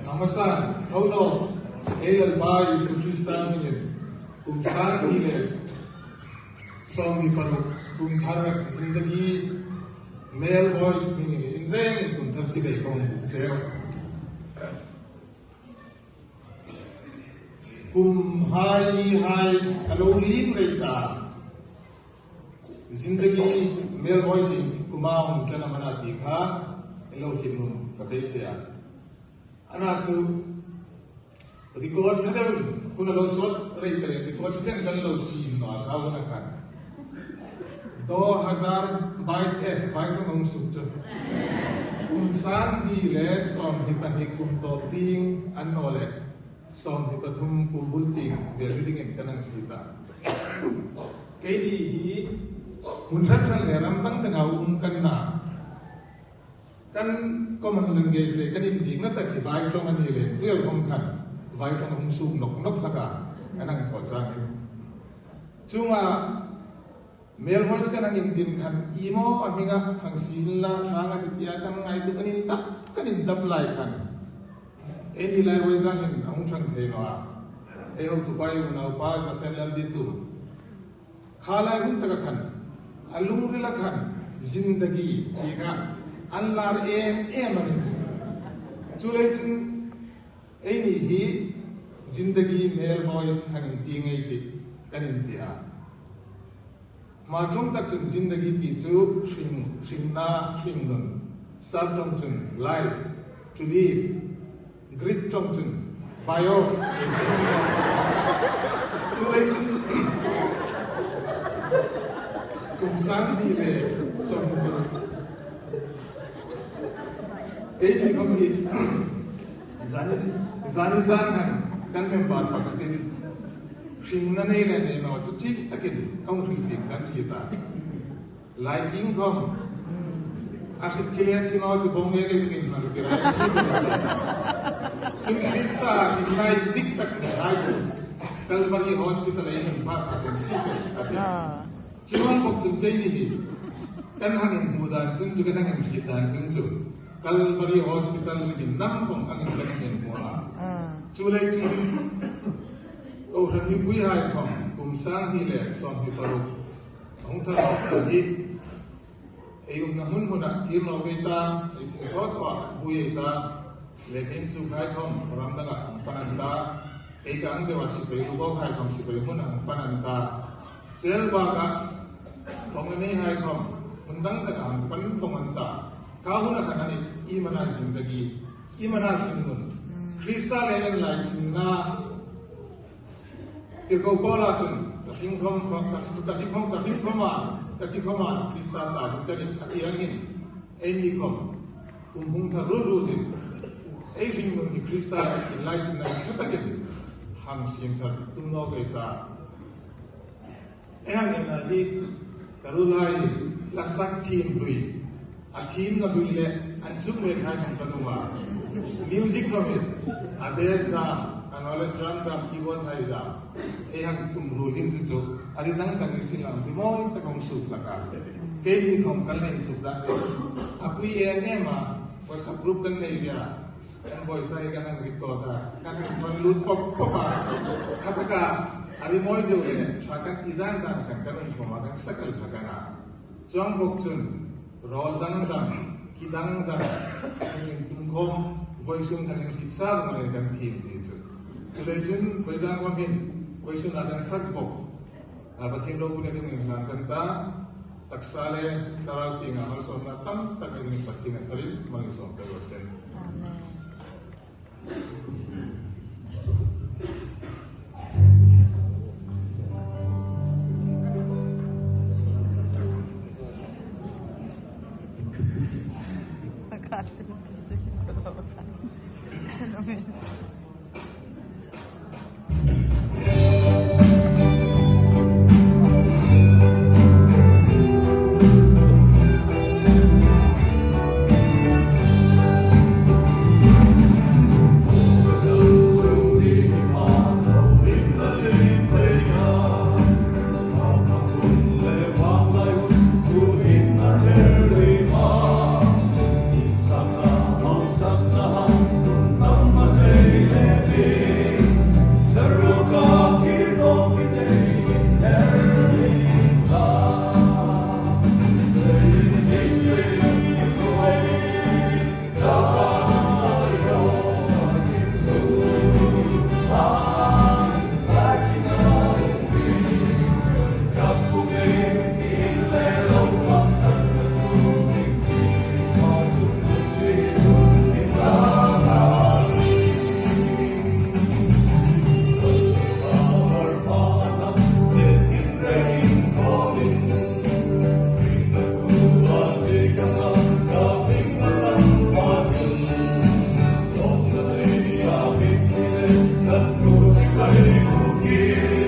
A hmasa tho lo, Hei Lalpa Jesuh Krista hmingin kum 20 le 26 kum thar zindagi male voice hmingin in rengin kum thar chi bei kawng buk cheu. Kum hai ni hai a lo lim rei ta. Zindagi male voice in kumau in ṭan a mana ti kha in lo hlim nung ka beisei a. Ana chu record ṭha deuh in hun a lo sawt rei ta leh record ṭha deuh in kan lo sim ma kha hun a khan do hazar bais e vai ṭawng ong suk chu kum 2022 kum tawp ding an naw leh 23 kum bul ting vel hi ding in kan ang thli ta. Keini hi hmun hran hran le ram dang dangah um kan na. Kan common language le kan inbikna tak hi vai tawng a ni le tuel kawng khan vai tawng a hung suk nawk nawk hlak a kan ang thawh changin. Chunga male voice kan ang indin khan i maw a hminga hang sin la thang a ti tia kan ngai tu kan in tap kan in tap lai khan Eni lai hawi zangin a hung ṭhan thei lo a, ei hotupa i unaupa Zafen Lalditum kha lai hun taka khan a lungrila khan zindagi tih kha an lar em em a ni chu. Chu lei chun Eni hi zindagi male voice han inti ngei tih kan inti a. Hma ṭawng tak chun zindagi tih chu hring, hringna, hringnun, Sap ṭawng chun life, to live, Greek ṭawng chun bios ti a ni. Cu lei cun kum 2026 kei nih kom hi zan i zan han kan member pakhat in Hring na nei le nei lo cu cik takin a hung hrilhfim kan thli ta. Lai king khom a hrit thi le thi lo cu bong le le zungin hman ti rai Cun Krista in lai dik tak ni lai cu Calvary Hospital ei zung pa ka kan thli te ati. Cuan bok cun kei ni hi kan hang in hmu dan cun cu kan hang in hrit dan cun cu Calvary Hospital ribin nam kong hang in kan in hmu a. Cu lei cun Kohhran mipui hai khom kum 2026 a hung thar awk ta hi ei umnak hmunhmun ah kir lo ve ta, ei sin thawthaw ah bui ei ta, lehkein cu khai khom ramdang ah hung pan an ta, ei ka ang deuh ah sipai lubawk hai khom sipai hmun ah hung pan an ta, cel bak ah thong in ei hai khom hmun dangdang ah hung pan fong an ta, ka hun ah khan an i imana zindagi Imana hringnun, Krista le nan laichimnak tirhkoh Paul ahcun ka hring khom ka hring khom ka hring khom ah ka thi khom ah Krista ta ding kan in a ti angin ei ni khom kum hung thar rulrul in ei hringnun hi Krista in laichimnak in thatakin hang siam thar tum no ke ta ei hang in hi karulai la sak thim hlui a thim na hlui le an chung le khai thong kan um ah music ram in a bass dam anole drum dam keyboard hai dam ei hang tum rul hin chu chu ari dang dang ni sin lam ti moi ta kong suk laka ke ni khom kan len chuk da a pui e ne ma WhatsApp group kan nei via Kan voice hi kan han record a, kan han thon lut pop pop a, khataka a rimawi deuh le tha kan ti dan dan kan kan um khawm a, kan sakal kha kan a. Chuang bawk cun rawl dangdang, ki dangdang kan in tum khawm, voice um kan in hrit sa lengmang in kan thim si cu. Culei cun voizang huam hin voice ah kan sak bawk. Pathian ropui na ding in hlan kan ta. Taksa le thlarau tiangah malsawmnak tam tak in Pathian a thar in mal in sawm ter seh. Amen. Lalnu chibai bukin.